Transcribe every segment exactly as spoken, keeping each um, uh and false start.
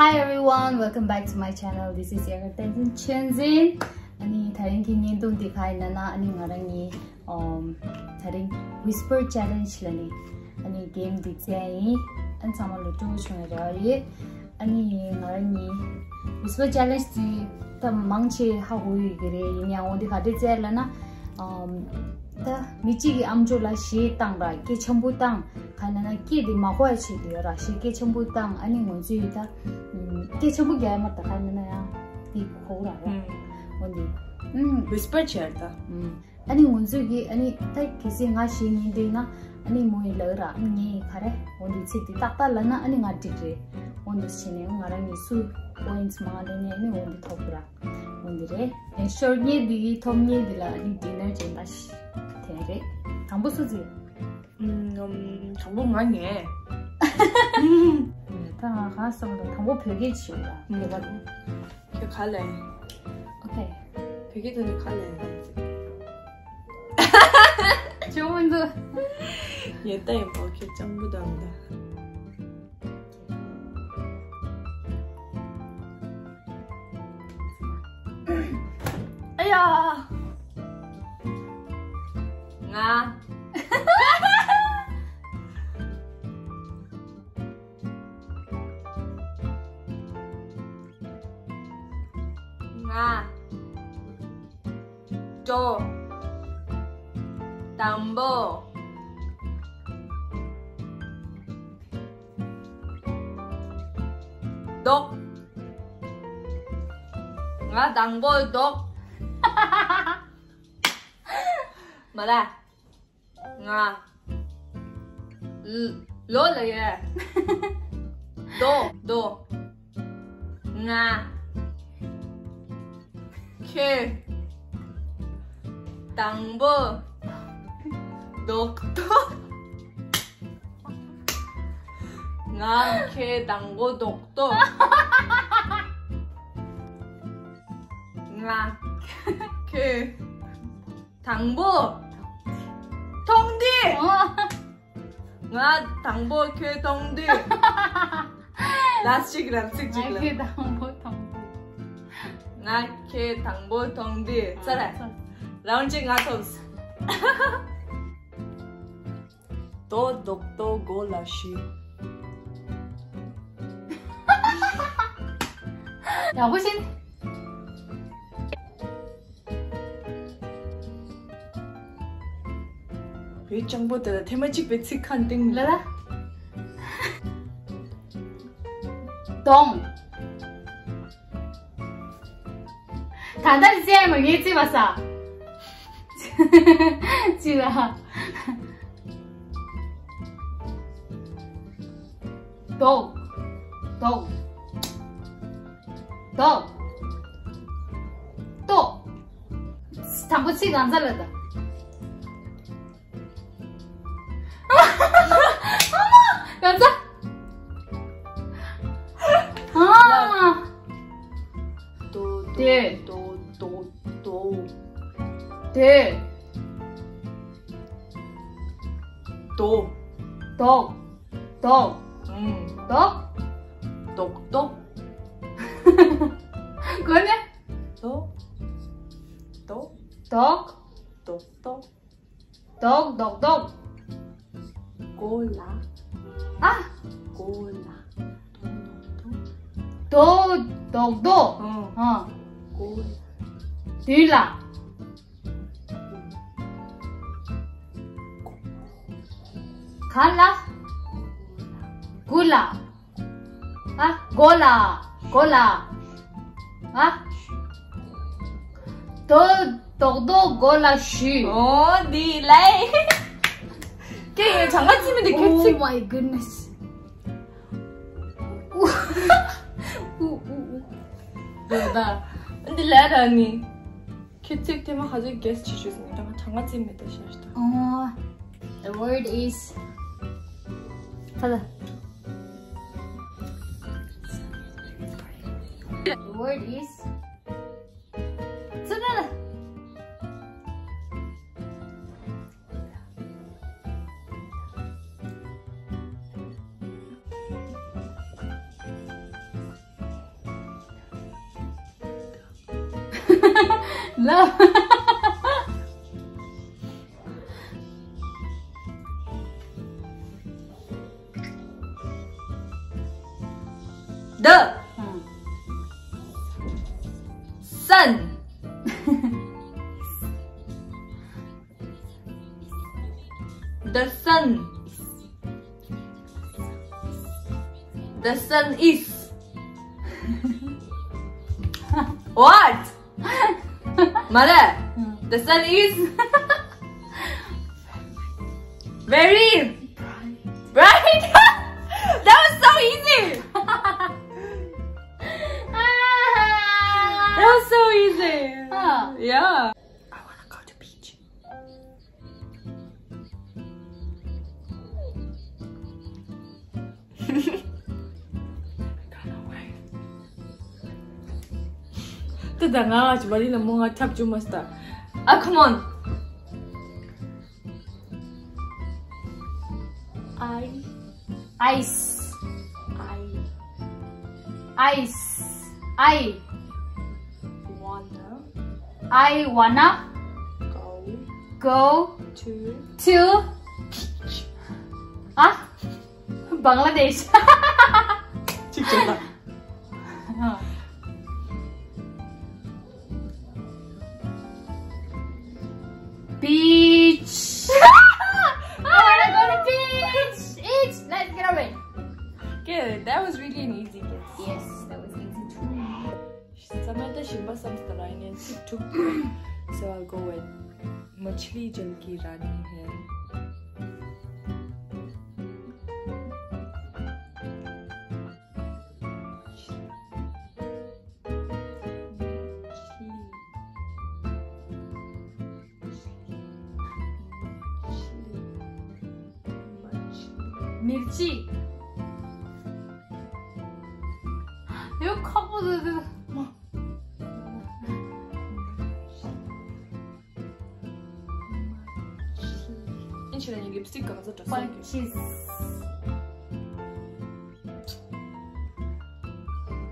Hi everyone, welcome back to my channel. This is Yagurten Chenzin. ཨ་ནི་དེ་རིང་གི་བརྙན་ཐུང་འདི་ག་ཡིན་ན་ན། ཨ་ནི་ང་རང་གཉིས་ཨམ་དེ་རིང་Whisper Challenge ལབ་ནི་ཨ་ནི་གེམ་འདི་རྩེ་ཡིན། ཨ་ནི་ཚང་མ་ལོ་སྤྲོ་བོ་བྱུང་བའི་རེ་བ་ཡོད། ཨ་ནི་ང་རང་གཉིས་Whisper Challenge འདི་ད་མང་ཆེ་ཧ་གོ་ཡོད་ཀྱི་རེད། ཡིན་ཡང་འོ་འདི་ག་འདྲས་རྩེ་ལབ་ན། ཨམ་ད་མི་གཅིག་གི་ཨམ་ཅོག་ལ་གཞས་བཏང་ར། སྐད་ཆེན་པོ་བཏང་། ག་ན་ན་སྐད་དེ་མ་གོ་ཡ་བྱེད་དེ་ཡོད་ར། གཞས་སྐད་ཆེན་པོ་བཏང་། ཨ་ནི་ང་ཚོས་ད་ཨམ་སྐད་ཆེན་པོ་རྒྱག་ཡ་མ་རེད། ད་ག་ན་ན་ཡང་དེ་གོ་ར་ར། ཨུམ། འོ་འདི་ཨུམ། Whisper བྱས་ར་ད། ཨུམ། ཨ་ནི་ང་ཚོས་ཀྱི་ཨ་ནི་ད་གལ་སྲིད་ང་གཞས་ཉན་འདོད་ན། ཨ་ནི་མོ་ཡིས་ལབ་ར། ཨ་ནི་ངས་ག་རེ་འོ་འདི་ཚིག་འདི་ཏག་ཏག་ལབ་ན་ཨ་ནི་ང་འགྲིག་རེད། འོ་འདི་བྱས་ནས་ང་རང་གཉིས་སུ་points མང་ལེན་ནས་ཨ་ནི་འོ་འདི་ཐོབ་ར། འོ་འདི་རེད། ཨེ་ཤོར་ཉེ་འདི་གི་ཐོབ་ཉེ་འདི་ལ་ཨ་ནི་dinner བྱེད་ད་ཤི། དེ་རེད། དང་པོ་སུ་ཚིག་ཨུམ། དང་པོ་ང་ངས། ད་ང་གང་བསམ་ད་དང་པོ་བོད་སྐད་བྱེད་ད། ཨུམ། བོད་པ། ཁྱོད་ག་ལས། ཨོ་ཁེ། བོད་སྐད་དུ་ནི་ག་ལས། ཅུང་མི་འདུག་ཡེ་ད་ཡིན་པོ་ཁྱོད་སྤྱང་པོ་དང་ད། ཨ་ཡ། ང་ང་། ཏོ། དང་པོ། ཏོག་ང་དང་པོ་ཏོག་མ་ལ། ང་། ལོ་ལ་ཡ། ཏོ། ཏོ། ང་། ཁྱོད། དང་པོ། ཏོག་ཏོ། ང་ཁྱོད་དང་པོ་ཏོག་ཏོ། ང་། ཁྱོད། དང་པོ། མཐོང་དུས། ང་དང་པོ་ཁྱོད་མཐོང་དུས། ལ་གཅིག་ར་ཚིག་གཅིག་ལ། ང་ཁྱོད་དང་པོ་མཐོང་དུས། ང་ཁྱོད་དང་པོ་མཐོང་དུས། ཙ་ར། རང་གཅིག་ང་ཐོབ། ཏོ་ཏོག་ཏོ་གོ་ལ་ཤི། ཡག་པོ་ཤེས། བོད་སྤྱང་པོ་དེ་ལ་ཐེངས་མ་གཅིག་པའི་ཚིག་ཁ་འདིང་ལ་ལ། གདོང་། ད་ལྟ་རྩེ་མ་ངས་རྩེ་བ་ས། རྩེ་བ། ཏོག་ཏོག་ཏོག་ཏོག་དང་པོ་ཚིག་གང་ཚ་ལ་ད། གང་ཚ། ཨ། ཏོ་ཏོ་ཏོ་ཏོ་ཏོ། ཏོ། ཏོ། ཏོག་ཏོག་ཏོག་ཨུམ། ཏོག་ཏོག་ཏོག་ཏོག་གོ་ནས། ཏོག་ཏོག་ཏོག་ཏོག་ཏོག་ཏོག་ཏོག་ཏོག་གོ་ལ། ཨ། གོ་ལ། ཏོག་ཏོག་ཏོག་ཏོག་ཨུམ། ཨ། གོ་ལ། དུས་ལ། ག་ལ། གུ་ལ། ཨ། གོ་ལ། གོ་ལ། ཨ། ཏོག་ཏོག་ཏོག་ཏོག་གོ་ལ་ཤི། ཨོ་འདི་ལའི། ཀྱེ་ཡ་གྲངས་ཀ་རྩིས་མེད་འདི་ཁྱོད་ཚིག Oh my goodness. འདི་ལ་ར་ནི། ཁྱེད་ཚིག་ཐེངས་མ་ག་ཚོད་guess བྱེད་ཤོད་ཟེར་ན་ད་ང་གྲངས་ཀ་རྩིས་མེད་ད་ཤར་ད། Oh, the word is. ད་ད། The word is. ཚུ་ད་ད། Love. The sun. The sun. The sun is. What? Mother, the sun is very bright. That was so easy. That was so easy. Yeah. I wanna go to beach. ད་ད་ང་ཅི་བ་ལི་ན་མོ་ང་ཁྱབ་ཅུ་མ་སྟ། ཨ། Come on. I. Ice. I. Ice. I. Wanna. I wanna. Go. Go. To. To. Beach. ཨ། Bangladesh. ཅིག་ཅིག་ལ། Beach. I wanna go to beach. Beach. Let's get away. Okay, that was really an easy guess. Yes, that was easy too. Samantha Shimba Samstara in Institute. So I'll go with मछली जल की रानी है। मिर्ची। यो खप्पु ཨིན་ཆི་ལ་ནི་ལིབ་སི་ཊིག་གང་ཚོད་འགྲོ་སོང་། Punches.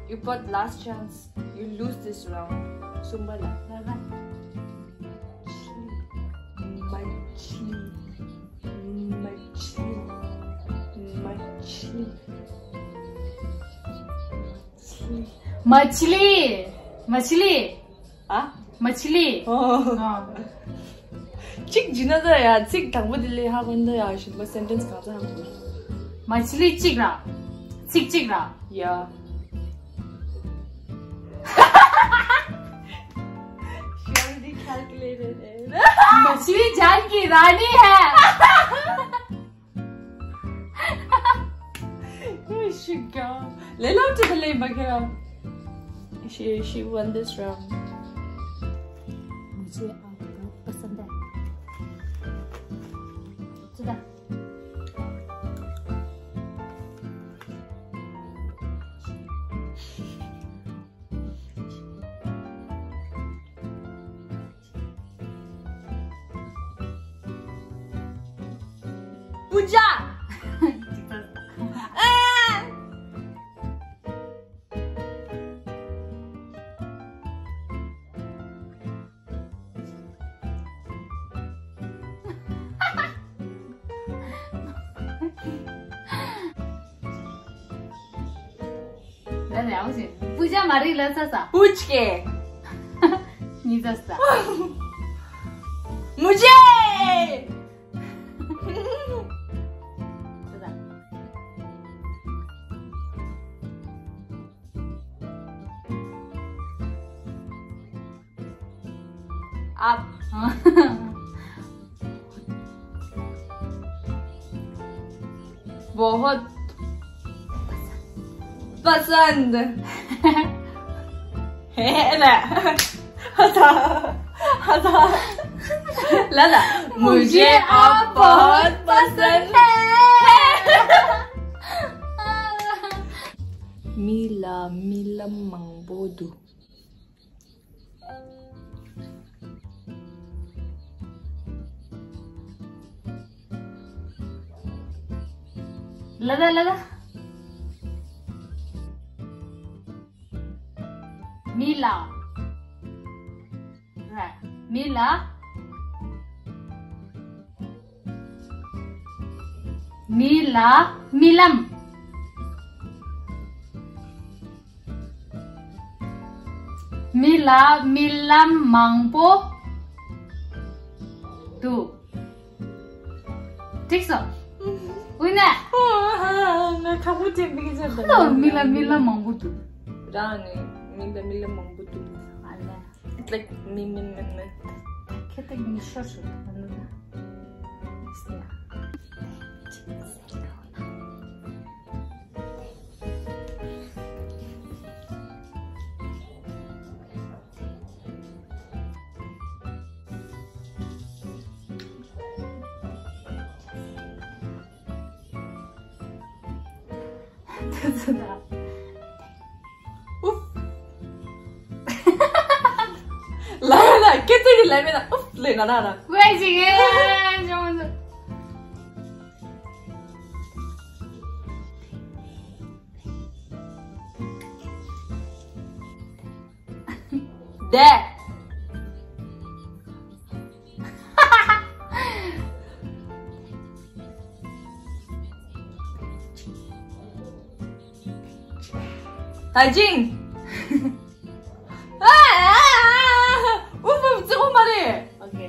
You got last chance. You lose this round. གསུམ་པ་ལ། ལ་ལ། མ་ཆི། མ་ཆི། མ་ཆི། མ་ཆི་ལི། མ་ཆི་ལི། ཨ། མ་ཆི་ལི། ཨོ། ཨ། གཅིག་བརྗོད་ན་ད་ཡ། ཚིག་དང་པོ་དེ་ལས་ཧ་གོ་ན་ད་ཡ། གཞན་པ་སེན་ཊེན་སི་གང་ཚ་ཧ་གོ། མ་ཆི་ལི་གཅིག་ར། ཚིག་གཅིག་ར། ཡ། She already calculated it. मछली जल की रानी है। ལེ་ལོ་ཏི་ལེ་མ་ཁེ་ར། She, she won this round. मुझे आप बहुत पसंद है। चला। पूजा। पूजा मारी ला सा सा। पूछ के। नी सा सा। मुझे। सा सा। आप। बहुत पसंद है ना। हंसा, हंसा। ला ला। मुझे आप बहुत पसंद है। མི་ལ་རྨི་ལམ་མང་པོ་འདུག་ལ་ད་ལ་ད། མི་ལ། མི་ལ། མི་ལ་རྨི་ལམ། མི་ལ་རྨི་ལམ་མང་པོ་འདུག་འགྲིག་སོང་། ཨུ་ན། ང་ཁ་པོ་ཅན་པི་ཀི་ཅན་དང་། མི་ལ་རྨི་ལམ་མང་པོ་འདུག་རང་ནས་མི་ལ་རྨི་ལམ་མང་པོ་འདུག་ཨ་ལ། It's like me, me, me, me. ཁྱེད་ཏིག་མི་ཤོར་ཤོར་ཨ་ལ། ཨུབ། ལ་ལ་སྐད་ཆ་གི་ལ་མེད་ན་ཨུབ་ལེ་ན་ན་ན། ཝེ་ཅིག་ཨེ་ཇོང་། དེ། ད་ཅིང་། ཨ། ཨུབ་ཨུབ་ཙི་ཁོ་མ་རེད། ཨོ་ཁེ།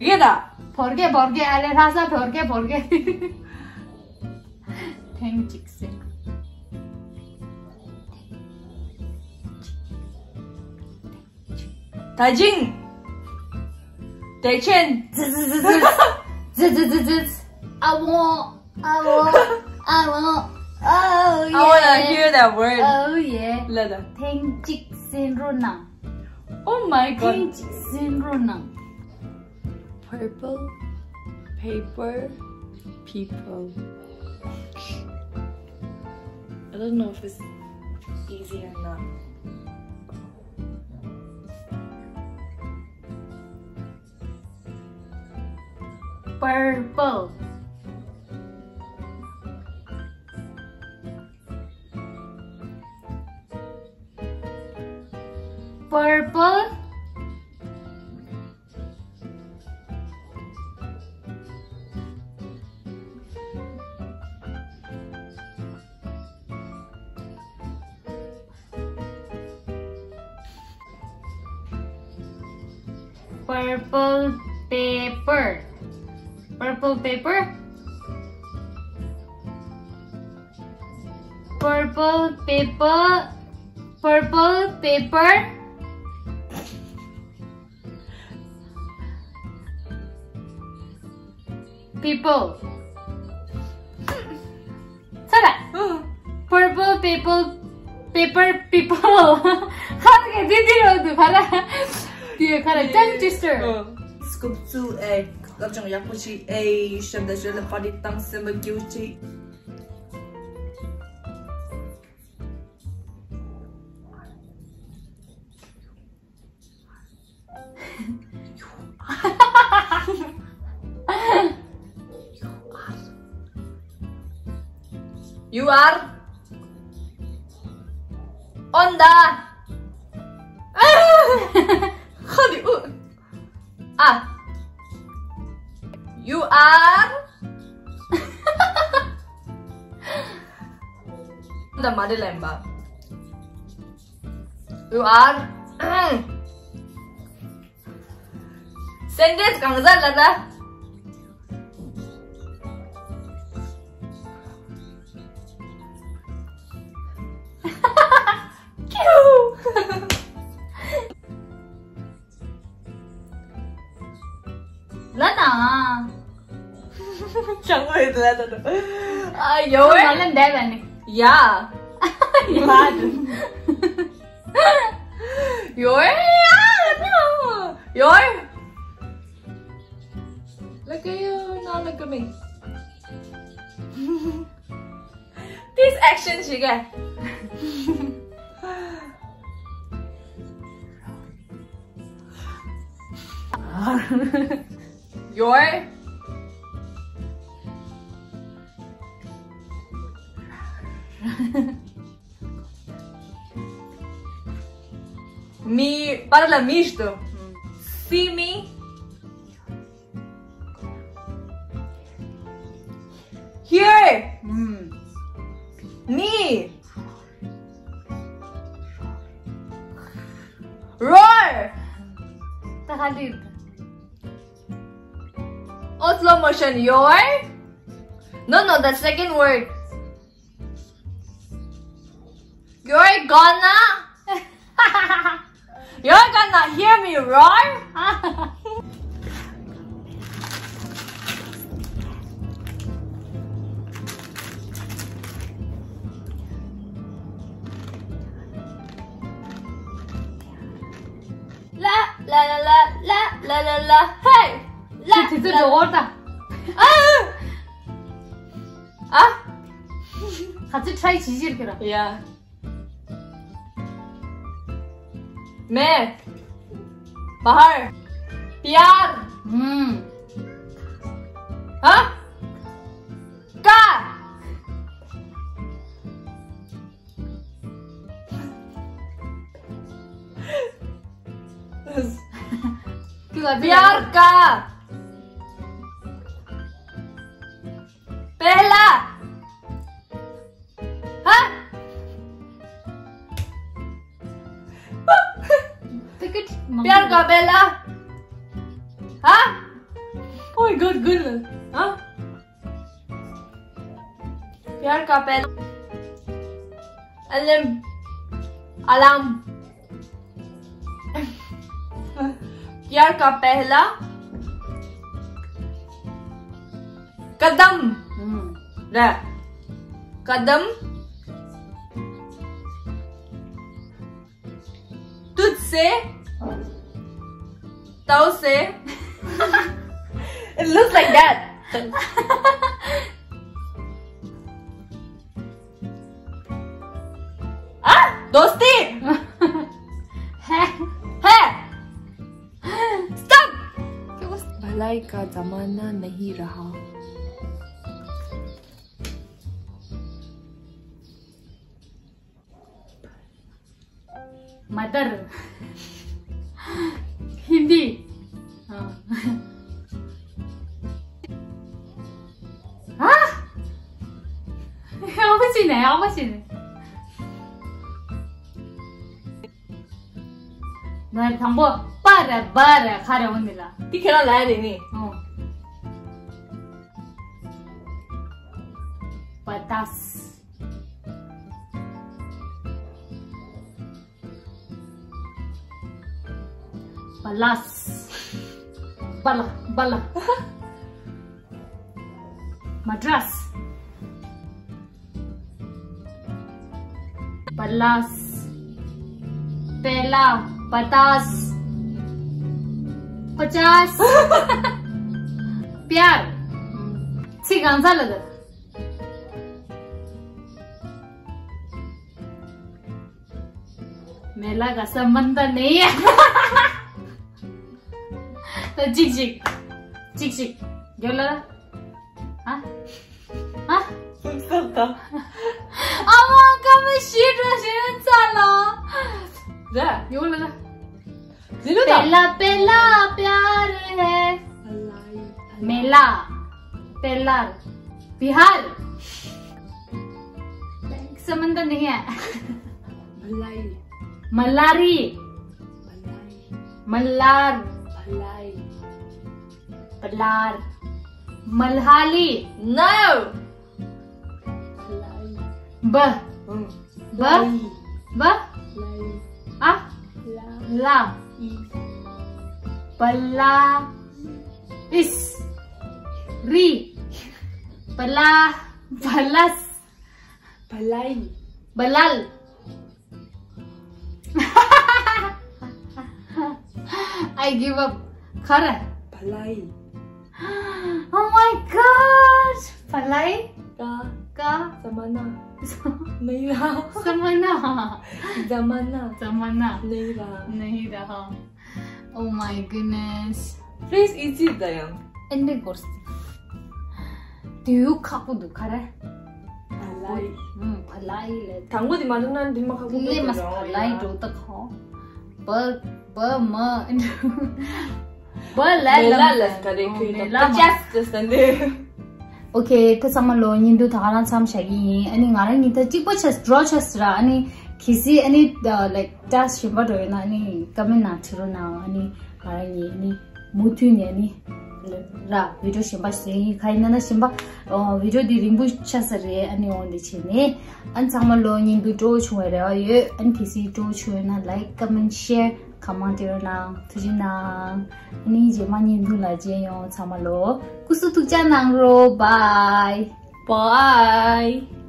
གེ་ད། བོར་གེ་བོར་གེ་ཨ་ལེ་ལྷ་ས་བོར་གེ་བོར་གེ། ཐེངས་གཅིག་སེ། ད་ཅིང་། དེ་ཆེན། ཛི་ཛི་ཛི་ཛི། ཛི་ཛི་ཛི་ཛི། I want, I want, I want, oh yeah. I wanna hear that word. Oh yeah. ལ་ལ། ཐེངས་གཅིག་གསན་རོགས་གནང་། Oh my god. ཐེངས་གཅིག་གསན་རོགས་གནང་། Purple, paper, people. I don't know if it's easy or not. Purple. Purple. Purple paper. Purple paper. Purple paper. Purple paper. People. ཚར། Purple people, paper people. ཁ་ལ་ག་དེ་དེ་རོ་དུ་ཁ་ལ། དེ་ཁ་ལ་tongue twister. སྐུབ་ཚུལ་ཨེ། སློབ་སྦྱོང་ཡག་པོ་བྱེད་ཨེ། ཞབས་དང་ཞབས་ལ་པར་རིས་བཏང་སེམས་པ་སྐྱིད་པོ་བྱེད། You are. On the. ཁ་ལི་ཨུ། ཨ། You are. འདི་མ་རེད་ལན་པ། You are. Sentence གང་ཟག་ལ་ད། ལ་ན། ཅང་མོ་ཡོད་ལ་ད། ཨ་ཡོ། ང་ལ་འདས་པ་ནི། ཡ། ཡ། ཡོ། ཡ། ཡོ། Look at you, now look at me. This action ཞིག་ག Your. Mi, parla misto. Si mi. Here. Ni. Roar. Tahalit. Oh, slow motion. Your? No, no, the second word. You're gonna, you're gonna hear me roar. La la la la la la la la. Hey. La དེ་ཚོ་ལ་འོར་ད། ཨ། ཨ། ག་ཚོད་try བྱེད་ཀྱི་ར། ཡ། मैं बाहर प्यार हम्म हाँ का प्यार का पहला हाँ प्यार का पहला हाँ ओए गुड गुड हाँ प्यार का पहला अलम अलम प्यार का पहला कदम हम्म। रे कदम तुझसे तव से It looks like that. आ? दोस्ती है है Stop. भलाई का जमाना नहीं रहा। Mother. हिंदी. हाँ। हाँ? अब चाहिँ नहीं, अब चाहिँ नहीं। ང་དང་པོ་པ་ར་བ་ར་ཁ་ར་འོ་ནི་ལ། དེ་ཁྱེད་རང་ལ་རེད་ནི། ཨོ། པ་ཏཱས། པ་ལཱས། པ་ལ་པ་ལ། མ་ཏྲཱས། པ་ལཱས། པེ་ལ། པ་ཏཱས། པ་ཅཱས། པྱར། ཚིག་གང་ཚ་ལ་ལ། मेला का संबंध नहीं है। तो चिक चिक चिक चिक क्यों लगा? हाँ? हाँ? सुन सकता। अब कम शीट रशियन साला। जा। क्यों लगा? जिलो दा। पहला पहला प्यार है। भलाई। मेला। पेलार। बिहार। संबंध नहीं है। भलाई। मलारी। भलाई। मल्लार। भलाई। पलार। मलहाली। No. लाई। ब। हम्म। ब। लाई। ब। लाई। आ। ला। ला। ई। बला। इस। री। बला। बलस। भलाई। बलाल। I give up. खरा। भलाई। Oh my God. भलाई। का। का। जमाना। नहीं रहा। जमाना। जमाना। जमाना। नहीं रहा। नहीं रहा। Oh my goodness. Please easy ད་ཡང་། ཨེ་འདྲ་གོར། དུས་ཁག་པོ་འདུག་ག་རེ། བ་ལའི། ཨུམ། བ་ ལའི་ལ། དང་པོ་དེ་མ་འདུག་ན་འདི་མ་ཁ་ཁུ་ལེ་མ་ས་ལའི་འགྲོ་ད་ཁོ། བ་བ་མ། བ་མེ་ལ་ལ་ལ་ག་རེ་ཁུ་མེ་ད་ལ་མ། ཅེས་ཏེ་སན་དེ། ཨོ་ཁེ། ད་ཚང་མ་ལོ་ཉིན་དུ་ད་ག་རང་མཚམས་བཞག་གི་ཡིན། ཨ་ནི་ང་རང་ཉིན་ད་གཅིག་པོ་ཆེས་འགྲོ་ཆེས་ར། ཨ་ནི་གི་སི་ཨ་ནི་ལའིག་ཏཱས་གཞན་པ་འགྲོ་ཡོད་ན་ཨ་ནི་ཀ་མེན་ནང་བྲིས་རོགས་གནང་། ཨ་ནི་ང་རང་ཉིད་ཨ་ནི་མུ་མཐུད་ནས་ཨ་ནི་ར་བི་ཌིའོ་གཞན་པ་བཟོས་ཡིན། ག་ཡིན་ན་ན་གཞན་པ་ཨོ་བི་ཌིའོ་འདི་རིང་པོ་ཆགས་ས་རེད། ཨ་ནི་འོང་འདི་བྱས་ནས་ཨ་ནི་ཚང་མ་ལོ་ཉིན་དུ་སྤྲོ་བོ་བྱུང་བའི་རེ་བ་ཡོད། ཨ་ནི་གལ་སྲིད་སྤྲོ་བོ་བྱུང་ཡོད་ན་ལའིག་ཀ་མེན་ཤེར་གང་མང་སྤྲད་རོགས་གནང་། ཐུགས་རྗེ་གནང་། ཨ་ནི་རྗེས་མ་ཉིན་དུ་ལ་མཇལ་ཡོང་། ཚང་མ་ལོ་སྐུ་གཟུགས་ཐུགས་ཅག་གནང་རོགས། Bye. Bye.